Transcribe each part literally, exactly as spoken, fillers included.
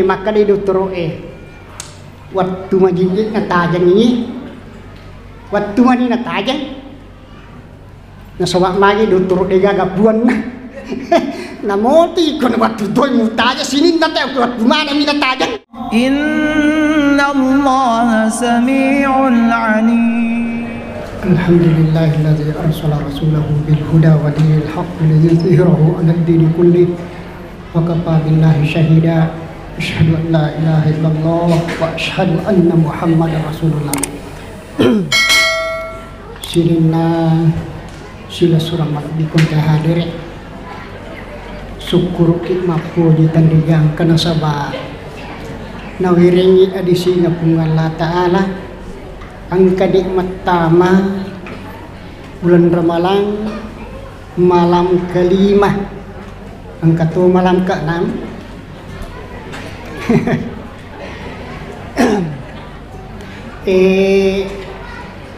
Makkeda dottoro'e, wettu majinjing natajengngi, wettu mani natajeng. Nasaba magi dottoro de gaga puanna. Namoti ko wettu toi mutajeng sininna te, wettu manami natajeng. Innallaha sami'un alim. Alhamdulillahilladzi arsala rasulahu bil huda wa dinil haqqi liyuzhirahu 'alad dini kullih. Wa kafa billahi syahida. Asyhadu an la ilaha illallah wa asyhadu anna Muhammadar Rasulullah. Sininna silessureng malebbiku engka hadere. Sukkuruki mappoji tenrigangka nasaba nawerengngi adisina Puang Allah Ta'ala. Engka nikmat tama uleng Ramalang malam kelima, engka to malam keenam. Eh,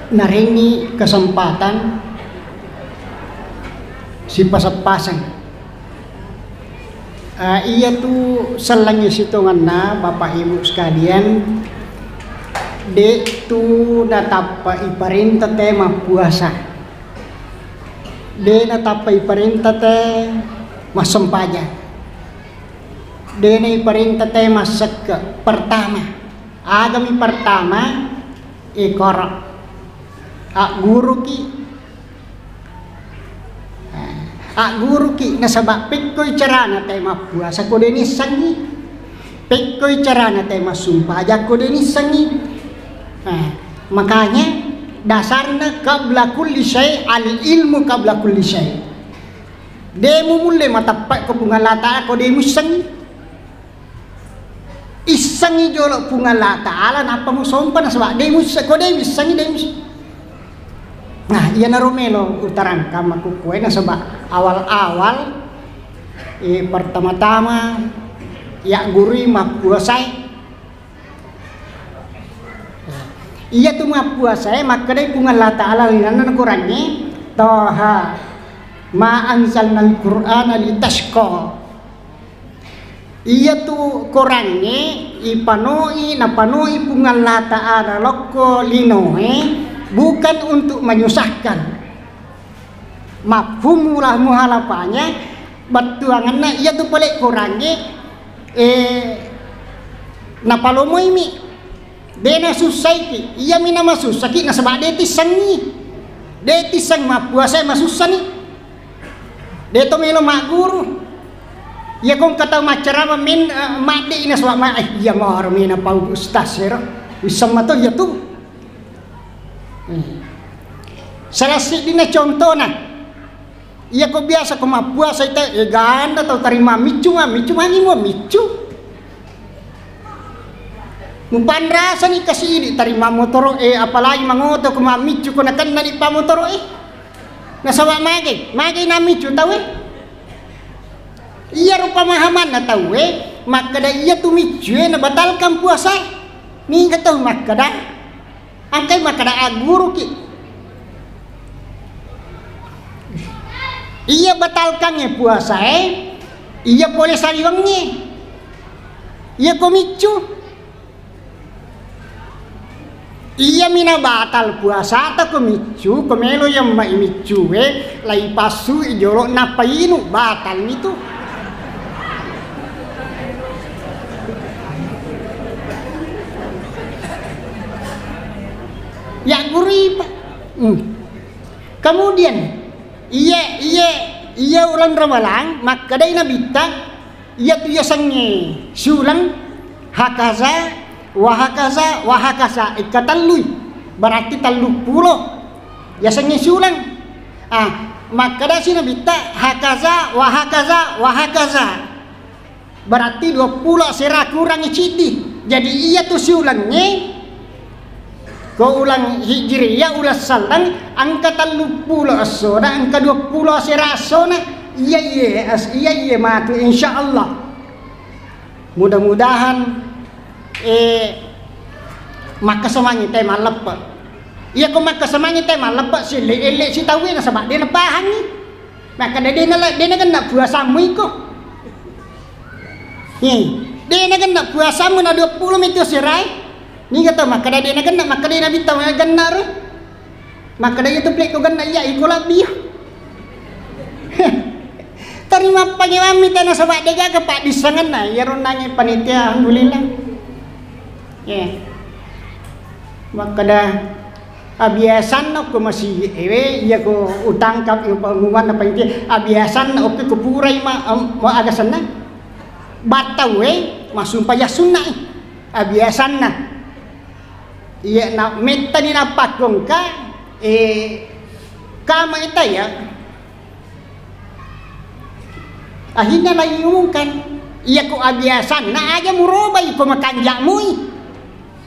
narengngi kesempatan sipaseng-paseng. Ah, iyatu sellengnge sitongenna, Bapak Ibu sekalian, de' tu natappa iparenta te mappuasa. De' natappa iparenta te massempajang. De' naiparenta te massekke. Pertama, agami pertama, ikoro. Agguruki. Nah, agguruki nasaba pekkoi carana te mappuasa ko de' nissengngi. Pekkoi carana te massumpajang ko de' nissengngi. Nah, makanya dasarna qabla kulli syai al ilmu qabla kulli syai. De' mumulle mateppe' ko Puang Allah Ta'ala ko de' mussengngi. Issengngi jolo Puang Allah Ta'ala nappa musompa nasaba de' musse-, ko de' missengngi de' mus-, nah, iyanaro melo utarangkang makkukkuae nasaba awal-awal, eh, pertama-tama yaggurui mappuasae. Iyatu mappuasae makkedai Puang Allah Ta'ala ri lalenna Korangnge, Toha, ma anzalnal Qur'ana litashqa. Iyatu Korangnge ipanoi, napanoi Puang Allah Ta'ala lokko linoe, bukan untuk menyusahkan. Mafhum mula-, mukhalafahnya, bettuangenna iyatu pale Korangnge, eh, napalomoimi. De' nasussaiki, iyami namasussaki nasaba de' tissengngi. De' tisseng mappuasae masussani. De' to melo magguru. Iyako engka tau maccarama men, eh, madde' nasaba ma-, eh, iya maro mena pau ustaz ero. Wisseng mato iyatu. Hmm. Salah siddinna contona. Iyako biasa ko mappuasa ita, eh, ganda tau tarima miccu, ma miccu mani mo miccu. Mupanrasani kasidi tarima motoro, eh, apalagi mangoto ko mammiccu ko nakennani pa motoro, eh. Nasaba mage, mage namiccu tau, eh. Iyaro pemahamanna tau, eh, makkeda iyatu miccu, eh, nabatalkan puasa. Niga tau makkeda. Engkai makkeda agguruki. Iya batalkangnge puasae, iya pole saliwengnge. Iya ko miccu. Iyami nabatal puasata ko miccu, ko melo yemmai miccue, lai passui jolo nappa inu, batalni tu. Yaggurui, Pak. Hmm. Kemudian, iye, iye, iye uleng Ramalang, makkedai Nabitta, iyatu yasengnge siuleng, hakaza, wahakaza, wahakaza, ikka tellui, berarti telluppulo yasengnge siuleng. Ah, makkedasi Nabitta, hakaza, wahakaza, wahakaza. Berarti duappulo asera kurangngi ciddi. Jadi iyatu siulengnge, ko uleng Hijriyah, uleng selleng, engka telluppulo essona, engka duappulo asera essona. Iya iye, as-, iya iye matu, insyaallah. Mudah-mudahan, eh, makkasemangi te malleppe. Iya ko makkasemangi te malleppe, sielle-elle sitauwe nasaba de napahangi. Makkeda de nala-, de nagenna puasammu iko. He, De' nagenna puasammu na dua puluh mi tu sirae. Niga tau makkeda de' nagenna, makkeda Nabitta genna ro. Makkeda iya tu plek ko genna iya iko labbi. Terima pangewammi tana saba' de' gaga paddissengenna. Iyaro nangi panitia, alhamdulillah. Ye. Makkeda abiasanna ko masigi ewe, iya ko utangkap pengumuman apa inti abiasanna okko ko purai ma, em, ma aga senna. Battau e massumpajang sunna e. Abiasanna. Iya na mettani napakkongka, eh, kama ita ya. Akhirnya naiumumkan, iya ko abiasanna aja murobai ko makanja'mui.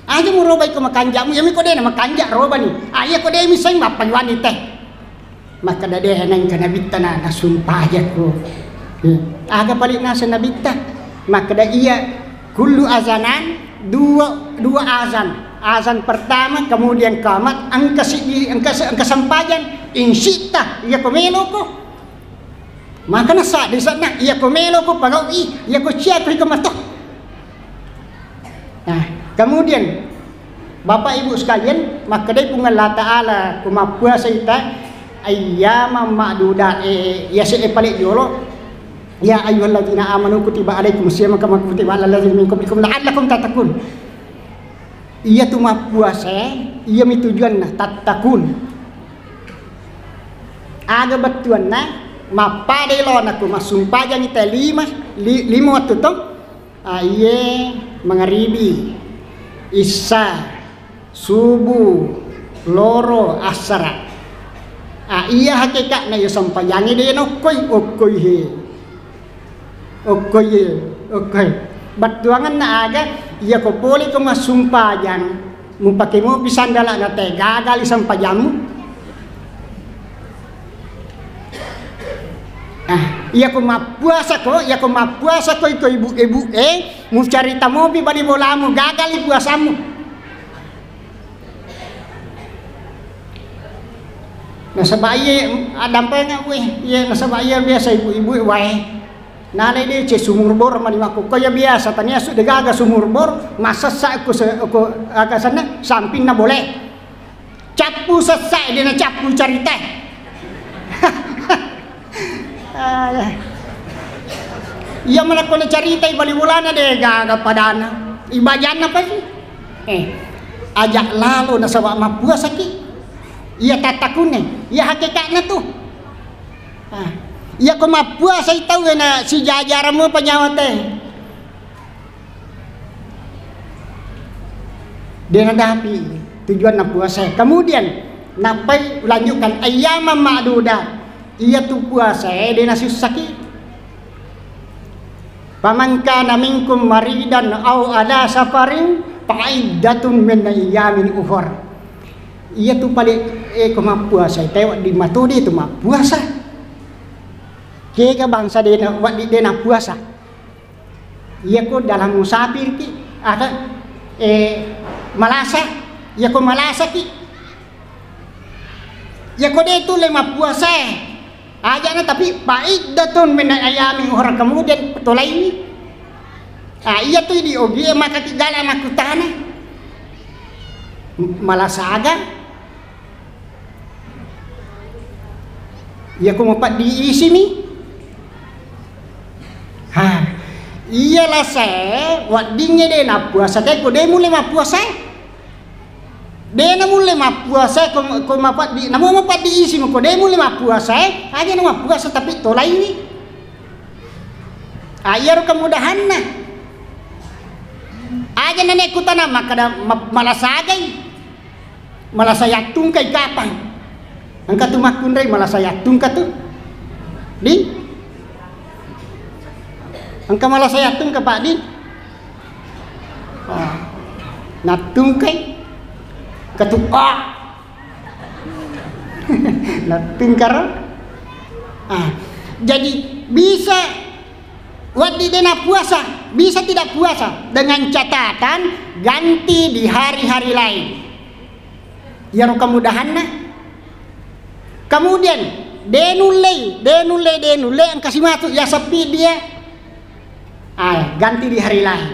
Aja murobai ko makanja'mu, iya mi ko de' na makanja' robani. Ah, iya ko de' mi sai mappayuani teh. Makkeda de' na engka Nabitta na, nasumpajakku. Hmm. Aga pale' naseng Nabitta? Makkeda iya kullu azanan, dua, dua azan. Azan pertama, kemudian qamat, engka siddi, engka se-, engka sempajang, in syi'ta, iya ko meloko. Maka nasa di sana, iya ko meloko pagau'i, iya ko cia ko iko mato. Nah, kemudian Bapak Ibu sekalian, makkedai Puang Allah Ta'ala, ko mappuasa ita, ayyaman ma'dudat, eh, iya se pale' jolo, ya ayyuhalladzina amanu kutiba alaikum siyam kama kutiba alal ladzina min qablikum la'allakum tattaqun. Iya tu mappuasa, iya mi tujuanna, tattaqun. Aga bettuanna, mappada elona ko massumpajang ita lima, li-, lima wettu to, ah, iye mangaribi, issa, subuh, loro, assara. Ah, iya hakeka'na iya sempajangnge de' nokkoi, okkoi he. Okkoi, okkoi. Bettuangenna aga, iya ko pole ko massumpajang, mupake mopi sandala na te gagali sempajammu. Ah, iya ko mappuasa ko, iya ko mappuasa ko iko ibu-ibu e, mucarita mopi bali bolamu, gagali puasammu. Nasaba iye addampengeng, weh, iye nasaba iye biasa ibu-ibu e wae. Nalai deceng sumur bor mani makkukkoe, iya biasa tania su degaga sumur bor, massessa ko se-, ko aga senna sampinna bole. Cappu sessa e, de' nacappu carita e. Ah, iya. Iya, malakko nacaritai bali bolana de' gaga padana. Ibajanna pasti. Eh, aja' lalo nasaba mappuasaki. Iya tattakunne, iya hakeka'na tu. Ah, iya ko mappuasai tau e na sijajarang mopa nyawa te. De' nadapi tujuanna puasa. Kemudian nappai ulanjutkan ayyaman ma'dudat. Iya tu puasa e de' nasussaki. Faman kana minkum maridan au ala safarin fa iddatun min ayyamin ukhar. Iya tu pale' e ko mappuasa, tau wedding matode tu mappuasa. Kega bangsa de' na, wedding de' nappuasa. Iya ko dalam musafir ki, aga, eh, malasa, iya ko malasa ki. Iya ko de' tu le mappuasa e. Aja'na tapi fa iddatun min ayyamin ukhar, kemudian tolaini. Ah, iya tu idi ogi e maka ki gala makkutana. M-, malasa aga. Iya ko mapeddi isimi. Ha. Iya lasa e, weddingnge de' nappuasa te ko de' mulle mappuasa e. De' namulle mappuasa e ko, ko mapeddi, namo mapeddi isimi ko de' mulle mappuasa e, aja' na mappuasa tapi tolaini. Ah, iyaro kemudahanna. Aja' na nekkutana makkeda ma-, malasa agai. Malasa yattungkai kapang. Engka tu makkunrai malasa yattungka tu. Di? Engka malasa yattungka, Pak, di? Ah. Nattungkai. Engka tu, ah. Nattungkaro. Ah. Jadi bisa wedding de' nappuasa, bisa tidak puasa dengan catatan ganti di hari-hari lain. Iyaro kemudahanna. Kemudian, de' nullei, de' nullei, de' nullei, engka simatu, iya seppi dia. Ah, ganti di hari lain.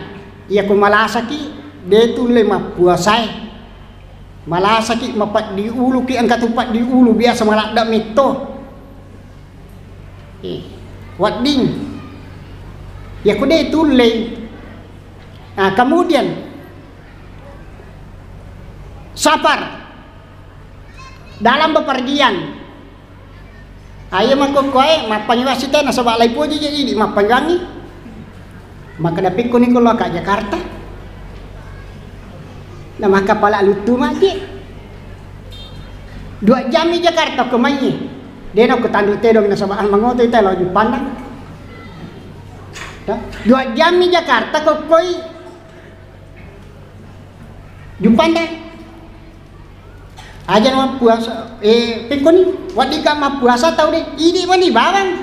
Iya ko malasaki, de tulle mappuasae. Malasaki, mapeddi uluki, engka tu peddi ulu biasa maladde metto. Eh, wedding. Iya ko de tulle. Nah, kemudian safar. Dalam bepergian. Ayo makkokkoe mappangiwang sita nasaba laipoji je idi mappangiwangi. Makkeda pekko ni ko loka Jakarta. Na makkapala luttu maje. Dua jam i Jakarta ko mai. Dena ko tandu tedong nasaba mangoto ita lo Jupanda. Dua jam i Jakarta ko koi Jupanda. Aja na mappuasa, eh, pekkoni, weddikka mappuasa tau de, idi mani bawang.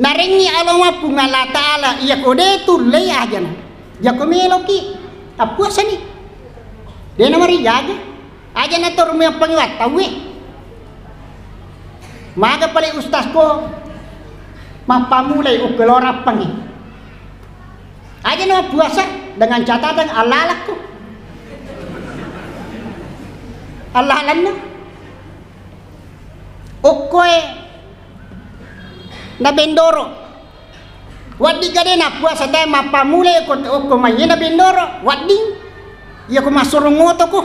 Narengngi aloma Puang Allah Ta'ala, iya ko de tullei ajana. Jako meloki, appuasani. De na marijaga. Aja na torumi appangiwang tauwe. Maga pale ustaz ko, mappamulai ukkelorappangi. Aja na puasa dengan catatan allalakku. Allalanna. Okkoe na bendoro. Wedding gade na puasa tae mappamulai ko okko maiye na bendoro. Wedding. Iya ko massorong otoko.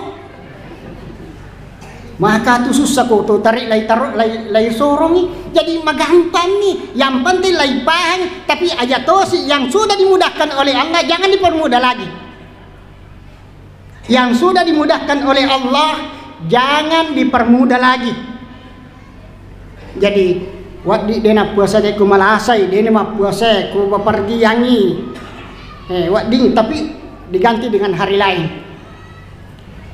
Maka tu sussa ko to tarik lai taro lai, lai sorongi. Jadi magampang ni. Yang penting lai pahami. Tapi aja tosi yang sudah dimudahkan oleh Allah jangan dipermudah lagi. Yang sudah dimudahkan oleh Allah jangan dipermudah lagi. Jadi, wedding de na puasa de ku malasai, de na mappuasa ku bepergiangi. Eh, wedding, tapi diganti dengan hari lain.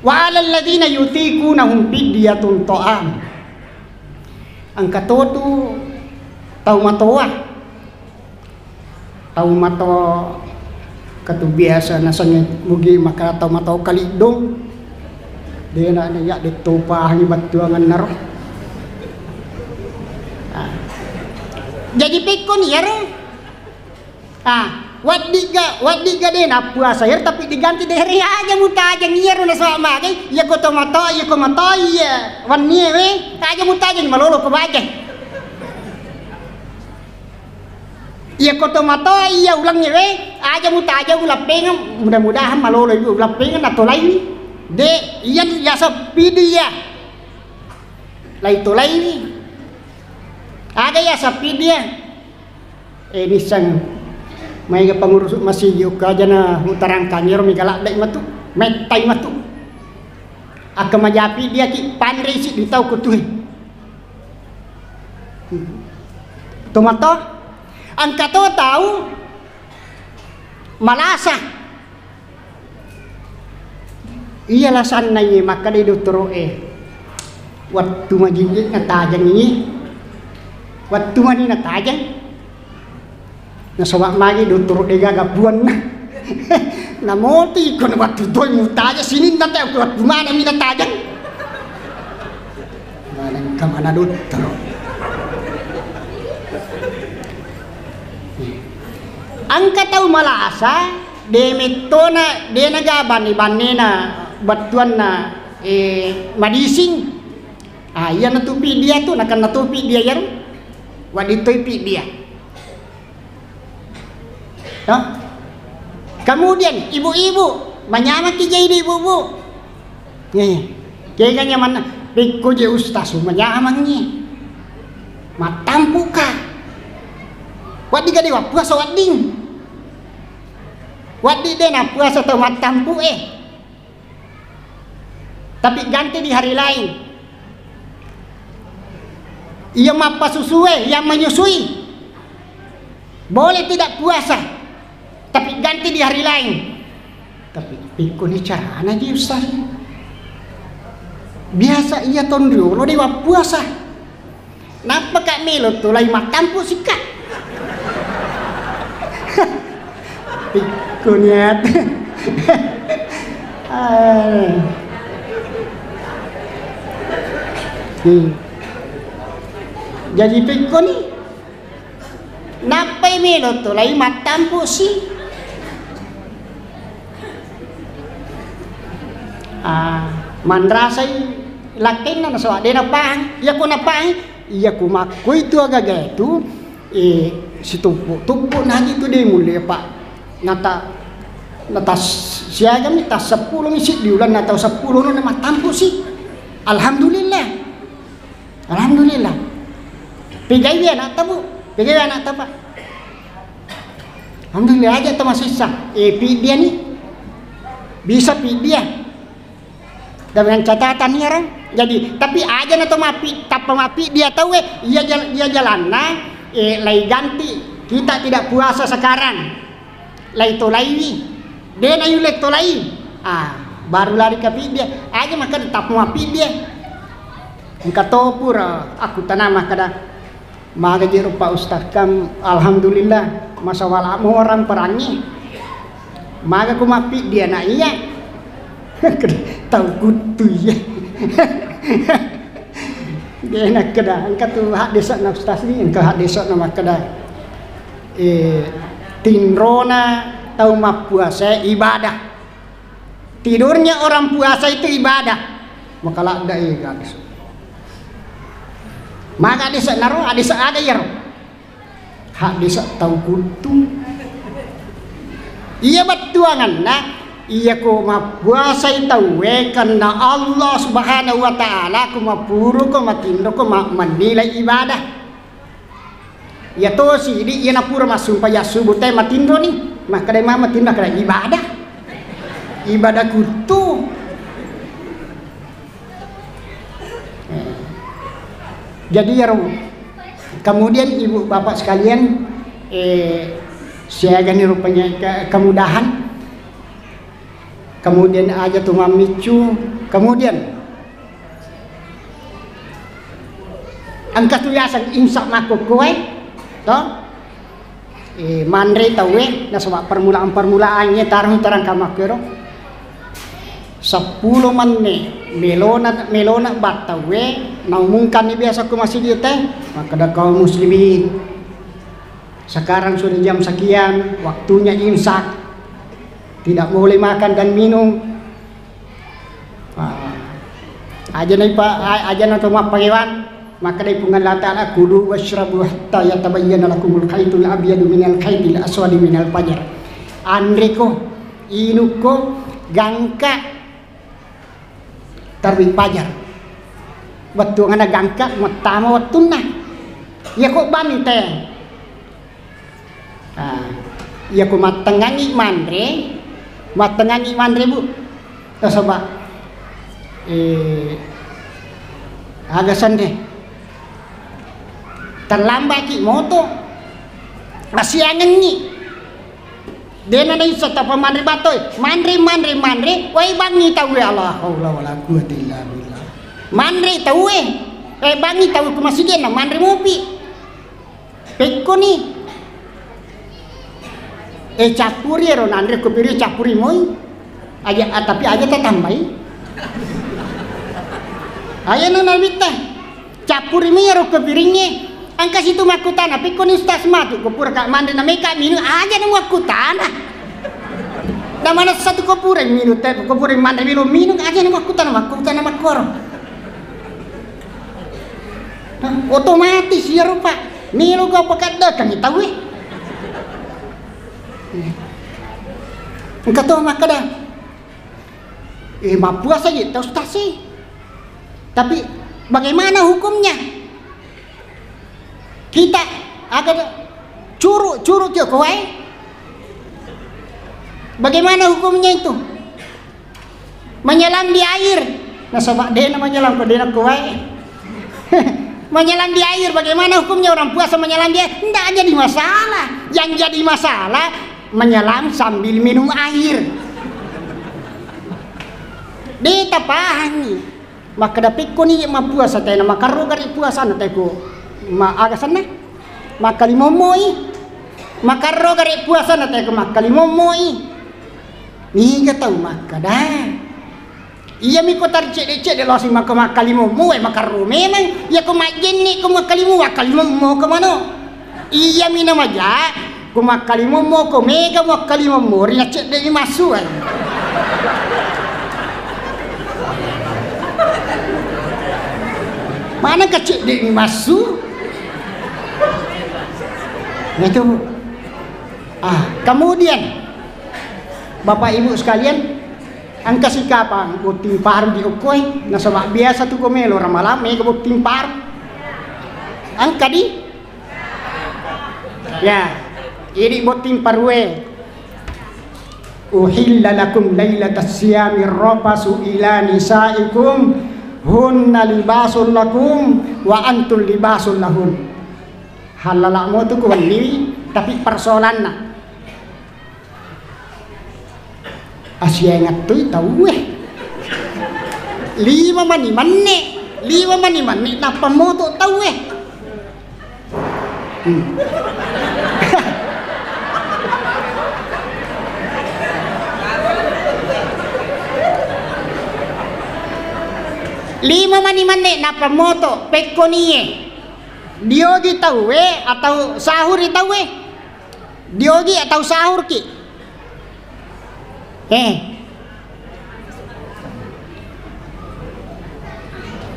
Wa alal ladzina yutiqunahum fidyatun ta'am. Engka to tu tau matoa. Tau mato katu biasa nasengnge mugi maka tau mato kaliddong. De na ya de topahangi battuangenna ro. Ah. Jadi pekkoni iyaro. Ah, waddiga, waddiga de na puasa iyaro tapi diganti de ri aja mutajeng iyaro nasaba magai iya ko to mato iya ko mato iya wannie we aja mutajeng malolo ko baja. Iya ko to matoa iya ulengnge we, aja mutajeng ulappengeng, mudah-mudahan malolo ibu ulappengeng natolaiwi. De, iya yaseng pidi iya. Lai tolaiwi. Aga yaseng pidi iya. Eh, nisseng maega pengurus masigi okko aja na utarangkang iyaro mega ladde matu, mettai matu. Akka majapi dia ki panrei siddi tau ko tuhe. Tomato, engka to tau malasa. Iya lasanna iye makkedai dottoro'e, wettu majinjik natajeng iye, wettu mani natajeng. Nasaba magi dottoro degaga puanna. Namoti ko na wettu toi mutajeng sininna te ko wettu maneng mi natajeng. Maneng ka mana dottoro. Engka tau malasa de mettona de naga banne-bannena battuanna, eh, madising. Ah, iyana tu pidia tu nakenna tu pidia iyaro. Wedding toi pidia. Toh? Kemudian ibu-ibu, manyameng ki jadi ibu-ibu. Nih, kega nyamanna, pekko je ustaz manyamengngi. Mattampuka. Wedding gade wappuasa wedding. Wedding de nappuasa tau mattampu eh. Tapi ganti di hari lain. Iya mappasusue, yang menyusui boleh tidak puasa, tapi ganti di hari lain. Tapi pikkoni carana ji ustaz? Biasa iya tonriolo dewa puasa. Nappaka melo tolai mattampu sikka. Pikkuniat. Ah. Hmm. Jadi pikkoni nappai melo tolai mattampusi. Ah, manrasai lakkenna nasaba de napahang. Iya ko napahang, iya ko makkoi tu agaga tu, eh, situppu-tuppu naji tu de mulle, Pak. Nata, nata siaga mi, ta seppulo mi siddi uleng, nata seppulo no na mattampusi. Alhamdulillah. Alhamdulillah. Pegaiwi anakta, Bu? Pegaiwi anakta, Pak? Alhamdulillah, aja to masessa. Eh, piddia ni. Bisa piddia. Dengan catatan ni orang. Jadi, tapi aja na to mapi, tappa mapi dia tahu, eh, iya jal-, iya jalanna, eh, lai ganti. Kita tidak puasa sekarang. Lai tolaiwi. De na yulle tolai. Ah, baru lari ke piddia. Aja makkeda tappa mappiddia. Engka to pura aku tanama kada. Maga jero Pak Ustaz kam, alhamdulillah, masawala mo orang perangi. Maga ku mappiddia na iya. Tau kuttu iya. De nakkeda, engka tu haddese'na Ustaz ni, engka haddese'na makkeda, eh, tinrona tau mappuasa ibadah. Tidurnya orang puasa itu ibadah. Maka ladda ega haddese'na. Maga haddese'na ro, haddese' aga iyaro? Haddese' tau kuttu. Iya bettuanganna, iya ko mappuasai tauwe karena Allah Subhanahu wa Ta'ala, ko mapuru ko matinro ko ma-, mannilai ibadah. Iya tosi idi iya napura massumpajang subuh te matinro ni, makkeda mama matinro kada ibadah. Ibadah kuttu. Eh, jadi iyaro, kemudian ibu bapak sekalian, eh, siagani rupanya ke-, kemudahan, kemudian aja tu mammiccu, kemudian engka tu yaseng imsak makkokkoe, to? Eh, manre tauwe, nasaba permulaan-permulaangnge tarung terang kamakkero. Seppulo menne melona, melona battauwe, naumumkanni biasa ko masigi te, makkeda kaum muslimin. Sekarang sudah jam sekian, waktunya imsak. Tidak boleh makan dan minum. Ah. Aja na ipa-, a-, aja na to mappagewan, makkeda Puang Allah Ta'ala, "Kulu wasyrabu hatta yatabayyana lakumul khaitul abyadu minal khaitil aswadi minal fajr." Anreko, inukko, gangka terbit fajar. Wettuanna gangka, mettama wettunna. Iya ko bani te. Ah, iya ko mattengngangi manre, mattengngangi manre, Bu. Nasaba, eh, aga senre. Terlambaki moto. Asiangengngi. Dena naissa tapa manre batoi. Manre, manre, manre. Wai bangi tauwe. La haula wala quwwata illa billah. Manre tauwe. Eh, bangi tauwe ku masigenna manre mopi. Pekkoni. Eh, cappuri ero nanre ko piring cappuri moi. Aja, ah, tapi aja tatambai. Aja na nabitta. Cappuri moi ero ko piringnge. Engka situ makkutana, pekkoni Ustaz matu ko pura ka manre na meka minung aja na makkutana. Na manessa tu ko pura minung te, ko pura manre minung, minung aja na makkutana, makkutana makkoro. Nah, otomatis iyaro, Pak. Melo gau pakaddakangngi tauwe. Engka to makkeda, "Eh, mappuasa je tau Ustaz e." Tapi bagaimana hukumnya? Kita aga curu, curu tio ko wae. Bagaimana hukumnya itu? Menyelam di air. Nasaba dena menyelam ko dena ko wae. Menyelam di air, bagaimana hukumnya orang puasa menyelam di air? Ndak jadi masalah. Yang jadi masalah menyelam sambil minum air. De tapahangi. Makkeda pekkoni mappuasa tena makarro gare puasana teko ma aga senna? Makkalimommoi. Makarro gare puasana teko makkalimommoi. Niga tau makkeda, iyami ko tarcedde-cedde losi makko makkalimommo wae makarro memang, iya ko majjenne ko makkalimo, wakkalimommo ko mano. Iyami na maja, Makkalimommo ko mega makkalimommo ri nacedde'mi massu, eh. Mana kacedde'mi massu? Nah, itu. Ah, kemudian Bapak Ibu sekalian, engka sikapang botting paru di okkoi, nasaba biasa tu ko melo ramalang mega botting paru. Engka di Ya, idi botting parue. Uhilla lakum lailatas siyami rafasu ila nisaikum hunna libasul lakum wa antum libasul lahun. Hallala motu ku wenniwi, tapi persoalanna. Asiaingattui tauwe. Lima mani manne, lima mani manne nappa moto tauwe. Hmm. Lima mani manne nappa moto pekkonie. Diogi tauwe atau sahuri tauwe? Diogi atau sahurki? Eh.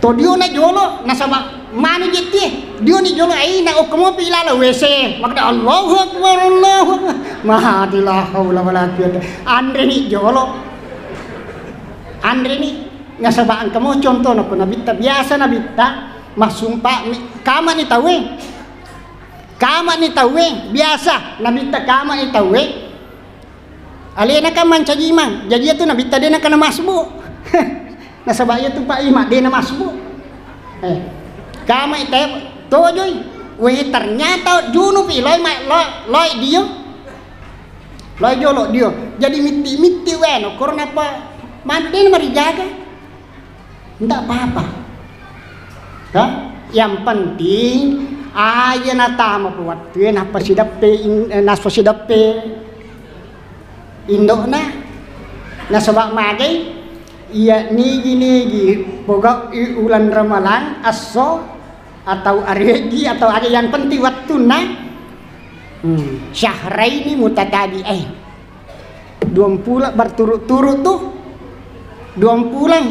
To diona jolo nasaba manu jettie. Dioni jolo aina okko mopi ilala W C. Makkeda Allahu Akbar, Allahu Akbar. Maha la haula wala quwata. Anreni jolo. Anreni nasaba engka mo contohna ko nabitta biasa nabitta massumpa mi-, kamani tauwe. Kamani tauwe, biasa nabitta kamani tauwe. Alena kan mancaji imang, jadi iyatu nabitta de nakana masbu. Nasaba iyatu Pak Imam de na masbu. Eh, kamai tauwe tojoi. Weh, ternyata junupi loi ma-, lo-, loi dio. Loi jolo dio. Jadi mitti-mitti weno korona pa manu de marijaga. Ndak apa-apa. Ha? Yang penting aja natama pe wattue nappa sideppe in-, eh, nappa sideppe indo'na. Nasaba magai iya nigi-nigi pogau i ulang ramalang esso atau areji atau aja yang penting wattunna. Hmm, syahraini mutatabi'ain. Duang pula berturut-turut tu. Duang pula.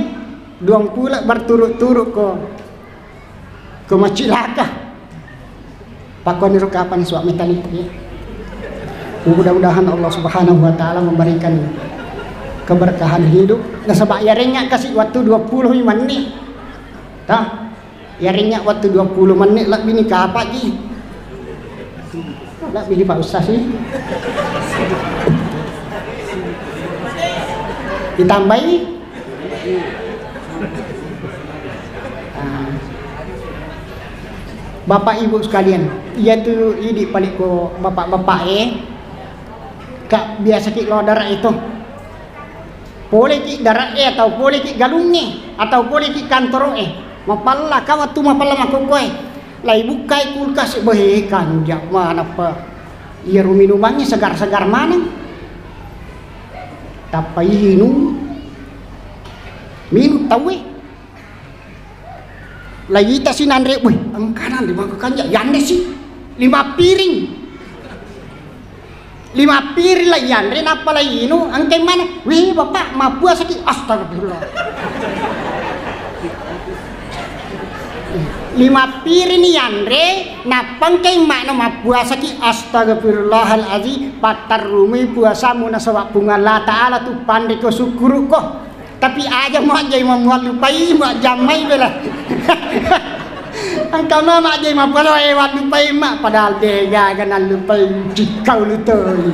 Duang pula berturut-turut ko. Ko macilaka. Pakoni ro kapan suak metali, ya. Mudah-mudahan Allah Subhanahu wa Ta'ala memberikan keberkahan hidup. Nasaba yarengnga kasi waktu dua puluh menit. Tah. Yarengnga waktu dua puluh menit lebbi ni kapang ji. Lebbi ni Pak Ustaz sih. Ditambahi. Ah. Bapak Ibu sekalian, iya tu idi paling ko bapak-bapak eh. Kak biasa ki lo dara itu. Poleki dare'e atau poleki galungnge atau poleki kantoro'e. Mapalla ka wettu mapalla makkokkoe. Lai bukkai kulkas, behe, kanja manappa. Iyaro minumangnge segar-segar maneng. Tappa inung. Minung tauwe. Laitasi nanre, weh, engkana lima kanja, yanre si lima piring. Lima piring la yanre, nappa la inu, engkai mana? Weh, Bapak, mappuasaki. Astagfirullah. Lima piring ni yanre, nappa engkai mana mappuasaki. Astagfirullahalazim, pattarrumui puasamu nasaba Puang Allah Ta'ala tu panriko sukkuruko. Tapi aja majjai mammuallupai, majjammai bela. Engka ma majjai mappaloe wallupai ma, padahal degaga nallupai cikkau lutoi.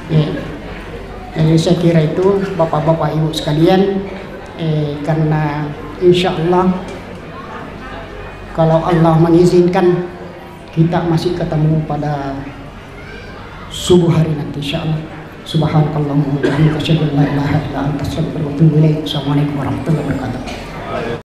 Ya. Jadi saya kira itu Bapak-bapak Ibu sekalian, eh, karena insya Allah kalau Allah mengizinkan kita masih ketemu pada subuh hari nanti, insya Allah. Subhanakallahumma wa bihamdika, asyhadu an la ilaha illa anta, astaghfiruka wa atubu ilaik. Assalamualaikum warahmatullahi wabarakatuh.